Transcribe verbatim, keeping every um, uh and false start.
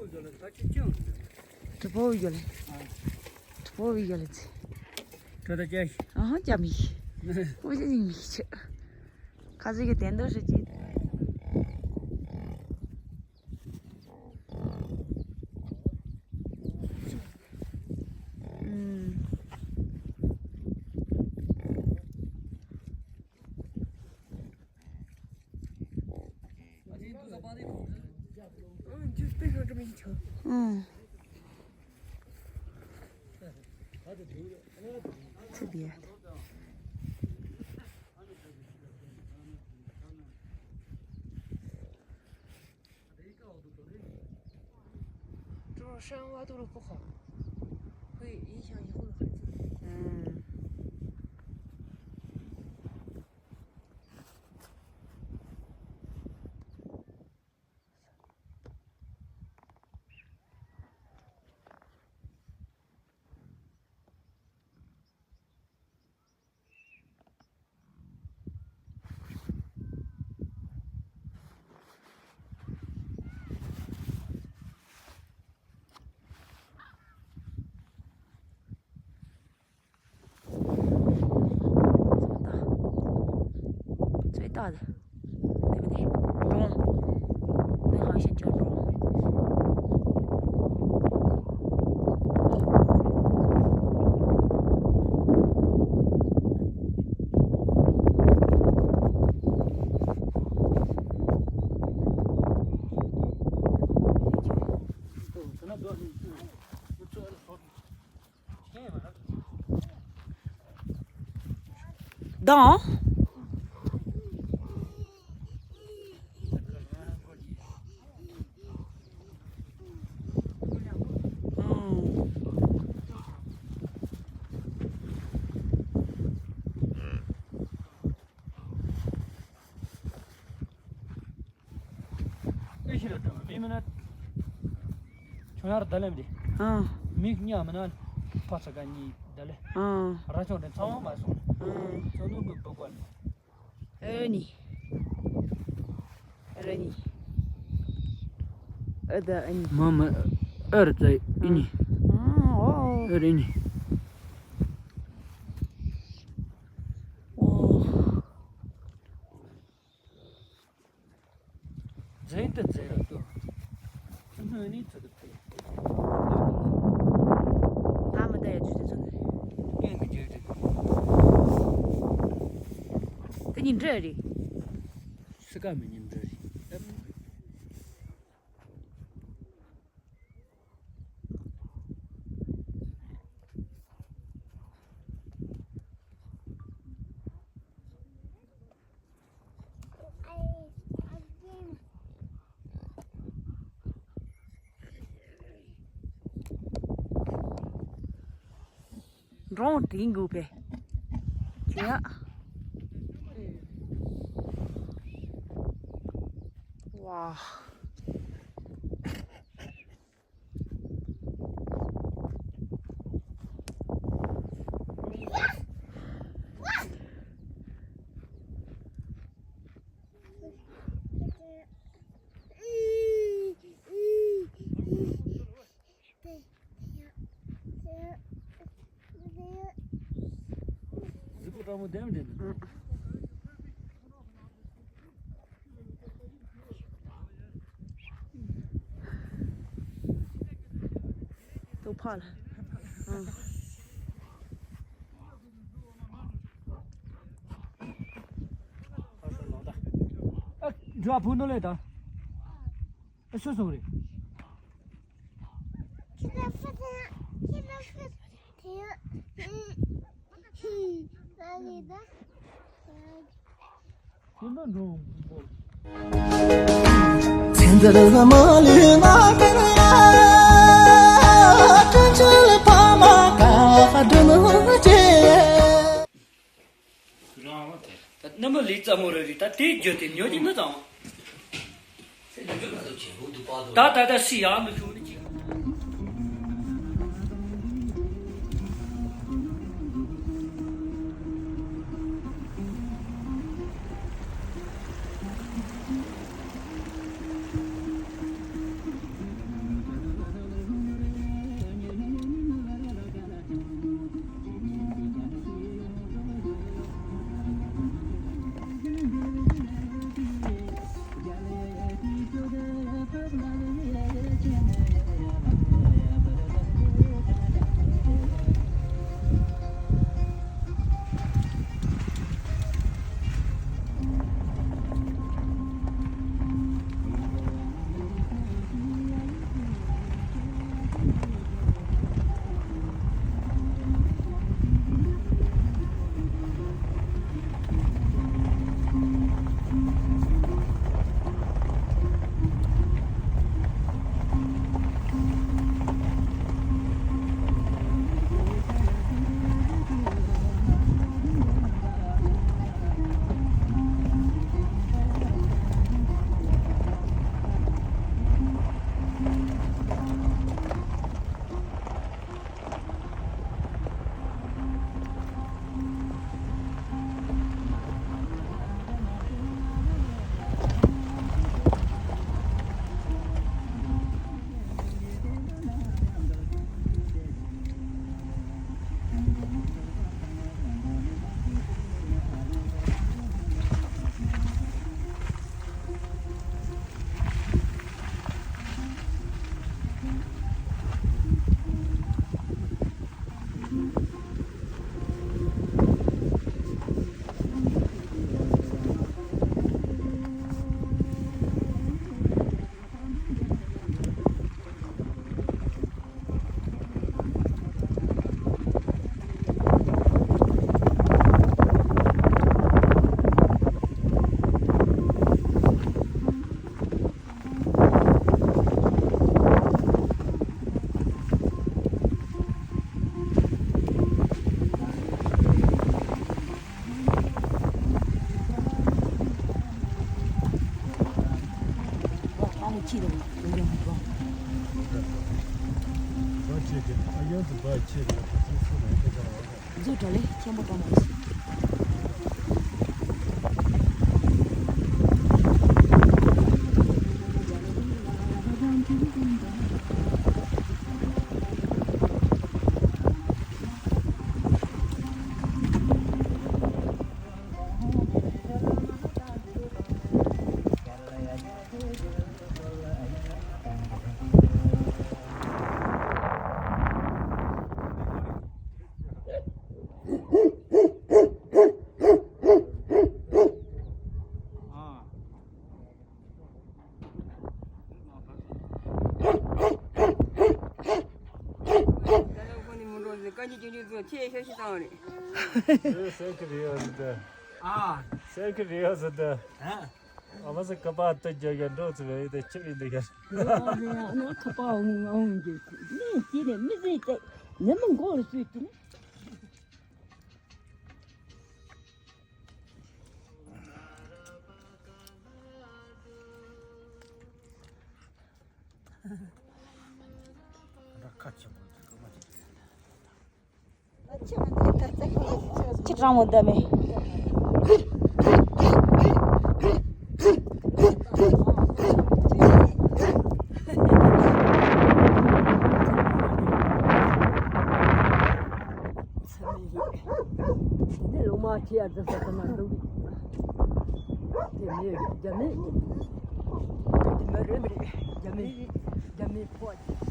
གྲུ་པོ་ཡོད་ལེ། གྲུ་པོ་ཡོད་ལེ་ཚེ། ད་ལྟ་ཅི། ཨ་ཧ་ཅམ་མི། ཨོ་ཅི་ཉིང་མི་ཆུ། ཁ་ཟིག་གི་དེ་འདྲ་ཞིག་ཅི། ཨུམ། ཨུམ། ཚེ་འདི་ཡ། ཨུམ། ཚོད་ལྟ། ཚོད་ལྟ། དེ་མིན་ནི། འགྲོ། ནི་ཧང་ཤན་ཅོ་འགྲོ། དང་། ཨེ་ཤི་ལ་དང་མི་མིན་ན། ཆུང་ཡར་ད་ལེམ་དེ། ཨ། མིག་གཉའ་མིན་ན། ཕ་ས་ག་གཉིས་ད་ལེ། ཨ། ར་ཆུང་དེ་ཚང་མ་མ་སོང་། ཨ། ཚོ་ནུ་གི་བུ་གོ་ལེ། ཨེ་ནི། ཨེ་ར་ནི། ཨེ་ད་ཨེ་ནི། མ་མ། ཨེ་ར་ཙ་ཨེ་ནི། ཨ། ཨོ། ཨེ་ར་ནི། ཨོ། འཛིན་དུ་འཛིན་ར་ཏོ། ཚུར་སྣོད་ནས་ཚུར་དུ་ཕུལ། ཨ་མ་ད་ཡ་ཆུ་ཚོད་ཚོད་ནས། སྐྱོན་གྱི་རྒྱུ་རེད། དེ་ཉིན་འདྲ་རེད། སི་ཀ་མི་ཉིན་འདྲ་རེད། འགྲོང་དྲིན་དགོས་པས། ཁྱོད་ཡ། ཝ། གཟིགས་པོ་སྤྲང་མོ་ལྡེམ་ལྡེམ་འདུག་ཏོ་ཕ་ལ། ཨ། འགྲོ་བ་ཕུག་ནོ་ལེ་ད། ཨ། སུ་སོང་རེད། རྣམ་པ་ལས་ཙམ་མོ་རེ་རེད། ད་དེའི་རྒྱུ་དེ་ཉོ་གི་མི་ཙང་། ད་ད་ད་སི་ཡག་མི་ཤོང་ནི་ཅིག་ཁྱེད་རང་ཡོང་ཡོང་མི་འགྲོ། བ་ཆེ་གི་ཨ་ཡོན་དུ་བ་ཆེ་གི་ལ་ཁ་ཚུལ་སུ་ལ་ཡོད་པ་བ། མཛོད་དྲ་ལས་ཆེན་པོ་བཀྲ་མ་ཞིག་ཨ། སེམས་ཀྱི་རེ་བ་ཟེར་ཏེ། ཨ། ཨ་མ་ཟེར་ཀ་པ་ལྟ་རྒྱག་གི་འགྲོ་ཚུལ་བས་དེ་ཁྱི་བས་འདི་ག་ཨ་ནི་ཁ་པ་འོང་འོང་གི་ནི་དེ་ནི་མི་ཟེར་ཏེ་ནི་མི་མགོ་ལ་སུས་ཀྱི་ནི། ཁ་ཆེན་པོ་འདི་ཀ་མ་ཆེ། ཁྱི་གྲང་མོ་ད་མེད། འདི་ལོ་མ་ཁྱི་ཡར་འཛིན་ས་ཀ་མ་འདུག་དེ་མེད་རྒྱ་མེད། དེ་མ་རེད་མི་རེད་རྒྱ་མེད་རྒྱ་མེད་ཕོ།